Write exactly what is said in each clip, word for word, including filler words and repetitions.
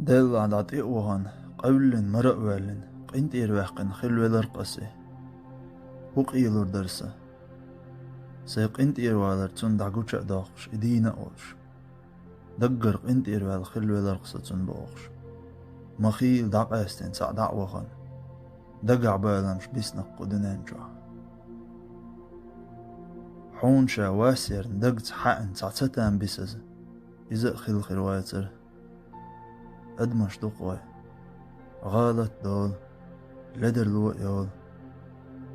Деллахь дӀа тӀе а вахана, къевллина, мара а ваьллина, къинтӀера ваьккхина хилла велар-кх ас и. ХӀун къелур дара сан? Сайн къинтӀера валар цунна дӀагуча а доккхуш, и дийна а волуш. Даггара къинтӀера ваьлла хилла велар-кх сан цунна бохуш. Ма хийла дӀакъаьстина цхьаъ дӀа а вахана, дагахь баламаш бисна-кх кху дуьнен чохь. Хьуна ша вас ярна дагца хьаьъна цхьа цатам бисаза, иза а хилла хир вацара. Адамаш ду-кх вай. ГӀалат долу, ледарло а йолу,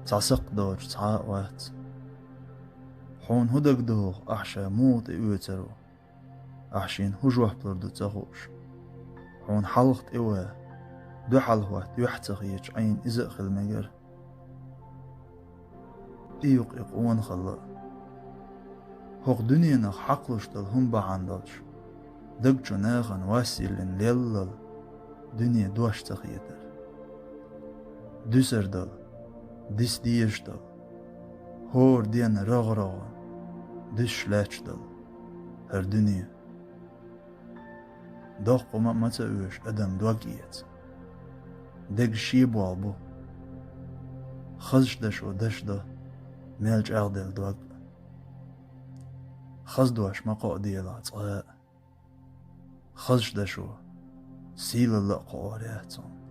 цхьа сакхт доцуш цхьа а вац. Хьуна хӀун дагадогӀу, ахь ша муха тӀеоьцур ву? Ахь шена хӀун жоп лур ду ца хууш? Хьуна хьалха тӀе ван, дуьхьал хӀотта юьхь ца хеташ Ӏийна иза а хила мегара. И ю-кх и къонахалла а. ХӀокху дуьненах хьакхалуш долу хӀума бахьана долуш, даг чу нахана вас йиллина леллал дуьне дош ца хетар. Дуьсур долу, диса дезаш долу, хӀора денна рогӀ-рогӀана дуьсуш лаьтташ долу хӀара дуьне. Доккха хӀума а ма ца оьшу адам дог эца. Дегаш шен болх бу. Хазачу дашо дашдо мел чӀагӀделла дог. Хаза дош ма кхоа делахь цкъа а. Хазачу дашо сийлалла а кхоор яц хьуна.